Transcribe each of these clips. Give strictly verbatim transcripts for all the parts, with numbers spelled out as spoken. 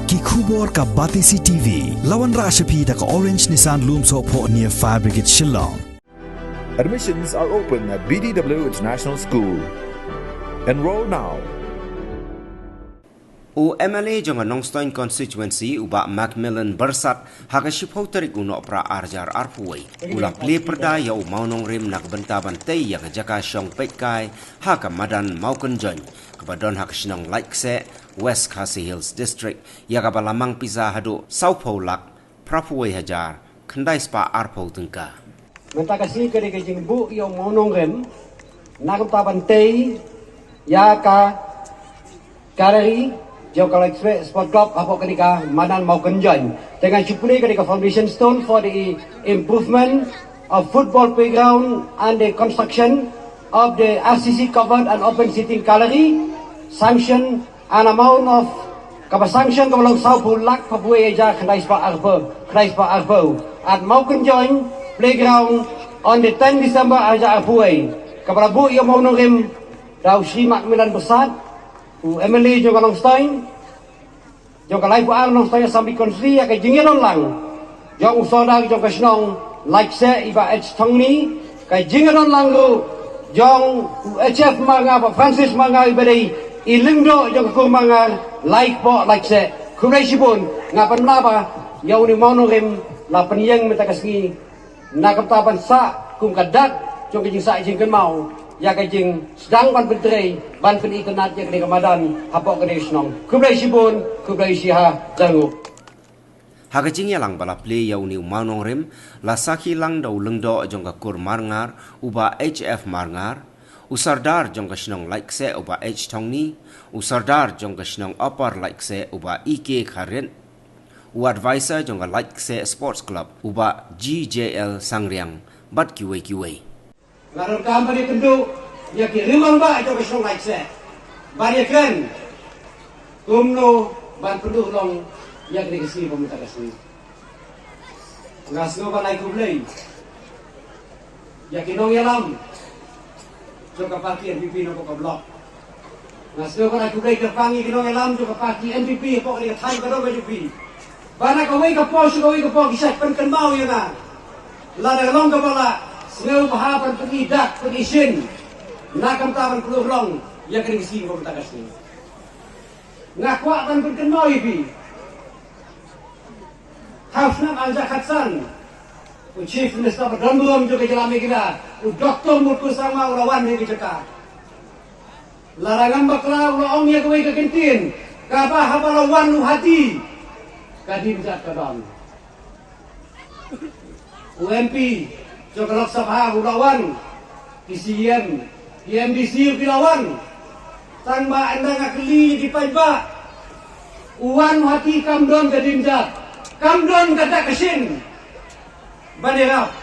Ki khubor ka Batesi T V. La wanrah sha phi da ka Orange Nissan Lumsohphoh near Fire Brigade Shillong. Admissions are open at B D W International School. Enroll now. U M L A jong ka Nongstoiñ Constituency u Bah Macmillan Byrsat ha ka shiphew tarik u Nohprah ar hajar arphew wei u la plie pyrda ïa u mawnongrim na ka bynta ban tei ïa ka jaka shong peitkai ha ka madan Mawkynjoiñ kaba don ha ka shnong Laitkeseh, West Khasi Hills District, ïa kaba la mang pisa haduh sawphew lak phraphew wei hajar khyndai spah arphew tyngka. Mynta ka sngi ka dei ka jingbuh ïa u mawnongrim na ka bynta ban tei ïa ka gallery jong ka Laitkeseh Sport Club hapoh kane ka madan Mawkynjoiñ. Te ngan shu pule ka dei ka foundation stone for the improvement of football playground and the construction of the R C C covered and open seating gallery, sanction an amount of kaba sanction kaba long sawphew lak phraphew wei hajar khyndai spah arphew, khyndai spah arphew. At Mawkynjoiñ playground on the ten December ar hajar arphew wei. Kaba la buh ïa u mawnongrim da u Shri Macmillan Byrsat, u M L A jong ka Nongstoiñ, jong ka laiphew ar Nongstoiñ Assembly Constituency, ïa ka jingïadon lang jong u Sordar jong ka shnong Laitkeseh i Bah H Thongni, ka jingïadon lang ruh jong u H F Marngar, Bah Francis Marngar, iba dei i lyngdoh jong ka kur Marngar Laitkeseh, Laitkeseh. Khublei shibun. Nga pynbna ba ïa une u mawnongrim la pynïeng mynta ka sngi na ka bynta ban sah kum ka dak jong ka jingsah jingkynmaw ïa ka jingsdang ban pyntrei ban pynitynnad ïa kane ka madan hapoh kane ka shnong. Khublei shibun, khublei shihajar nguh. Ha ka jingïalang ba la plie ïa une u mawnongrim, la sakhi lang da u lyngdoh jong ka kur Marngar, u Bah H F Marngar, u Sordar jong ka shnong Laitkeseh, u Bah H Thongni, u Sordar jong ka shnong Upper Laitkeseh, u Bah E K Kharit, u adviser jong ka Laitkeseh Sports Club, u Bah G J L Sangriang, bad kiwei kiwei. Nga donkam ban ïakynduh ïa ki rymmangbah jong ka shnong Laitkeseh ban ïakren kumno ban pynduh long ïa kane ka sngi ba mynta ka sngi. Nga sngew ban ai khublei ïa ki nongïalam jong ka party N P P na ka block. Nga sngew ban ai khublei kyrpang ïa ki nongïalam jong ka party N P P hapoh kane ka thaiñ ka dong ka jong phi. Ba na kawei ka por sha kawei ka por ki shait pynkynmaw ïa nga. Lada ka long kaba lah, sngewbha ban pyni dak pyni shin na ka bynta ban pynurlong ïa kane ka sngi, ka bynta ka sngi. Nga kwah ban pynkynmaw ïa phi. Ha u snem ar hajar khatsan, u Chief Minister ba don burom jong ka jylla Meghalaya, u Doctor Muthu Sangma, u la wan ha ka jaka. Lada ngam bakla, u la ong ïa kawei ka kyntien kaba haba la wan u hati, ka dien jat ka don. U M P jong ka Lok Sabha u la wan, ki C E M, ki M D C u ki la wan. Tang ba ynda nga kylli ïa ki paidbah, u wan u hati kam don ka dien jat, kam don ka dak ka shin ban ïarap.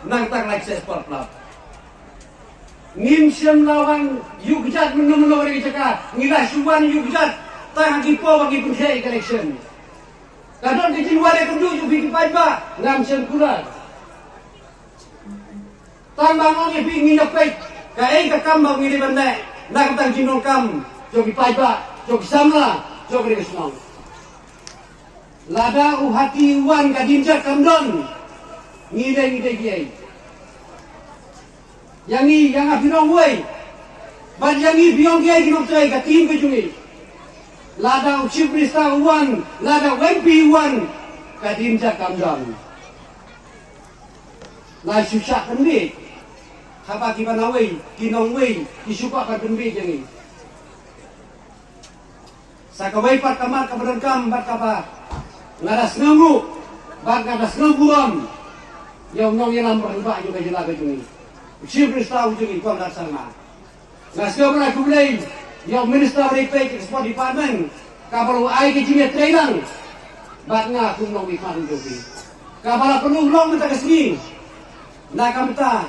Nangta ka Laitkeseh Sport Club, ngim shym la wan ïuh kjat mynno mynno ha kane ka jaka, ngi la shu wan ïuh kjat tang ha ki por ba ngi pyntheh ïa ka election. Ka don ka jingwan ïakynduh jong phi ki paidbah, ngam shym kular. Tang ba nga ong ïa phi, ngin ïa peit kaei ka kam ba ngi dei ban leh na ka bynta ka jingdonkam jong ki paidbah, jong ki samla jong kane ka shnong. Lada u hati u wan, ka dien jat kam don, ngi dei, ngi dei kiei? Ïa ngi, ïa nga phi nongwei, bad ïa ngi phi ong kiei ki nongtrei, ka team ka jong ngi? Lada u Chief Minister u wan, lada u M P u wan, ka dien jat kam don. La shu shah pynbiej. Haba kiba nawei, ki nongwei, ki shu kwah ban pynbiej ïa ngi. Sa kawei pat ka mat kaba donkam bad kaba nga da sngewnguh bad nga da sngewburom ïa u nongïalam rangbah jong ka jylla ka jong ngi, u Chief Minister u jong ngi, Conrad Sangma. Nga sngew ban ai khublei ïa u Minister ba dei peit ka Sport Department, kaba la ai ka jingïatreilang bad nga kum u nongmihkhmat jong phi, kaba la pynurlong mynta ka sngi. Na ka bynta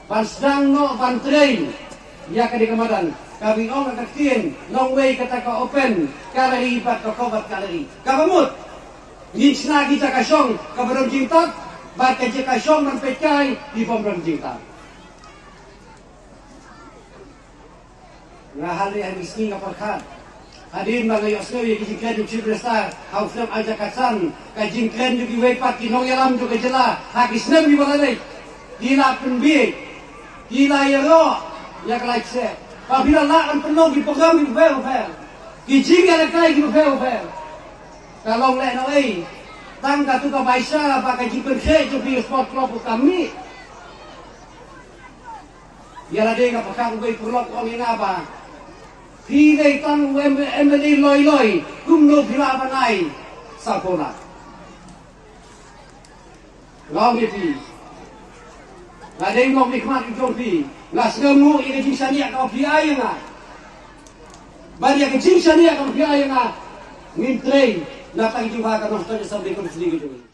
ban sdang noh ban trei ïa kane ka madan, kaba ngi ong ka ktien nongwei, kata ka open gallery bad ka covered gallery. Kaba mut ngin shna ki jaka shong kaba don jingtap bad ka jaka shong ban peitkai ki bym don jingtap. Nga hap leh ha ki sngi, nga pyrkhat Hadien ba nga ïohsngew ïa ki jingkren jong u Chief Minister ha u snem ar hajar khatsan, ka jingkren jong kiwei pat ki nongïalam jong ka jylla ha ki snem kiba la leit, ki la pynbiej, ki la ïaroh ïa ka lait seh ba phi la lah ban pynlong ki program kiba pher ba pher, ki jingïalehkai kiba pher ba pher. Ka long lehnohei? Tang katu ka baisa ba ka jingpynkheiñ jong phi ïa u Sport Club u kam mih. Ïa lade nga pyrkhat uwei u paralok u ong ïa nga ba phi dei tang u M-, M L A loi loi, kumno phi lah ban ai saw phew lak? Nga ong ïa phi, nga dei u nongmihkhmat jong phi, nga sngewnguh ïa ka jingshaniah kaba phi ai ïa nga. Bad ïa ka jingshaniah kaba phi ai ïa nga ngin trei na ka tang ka jingbha ka Nongstoiñ Assembly Constituency ka jong ngi.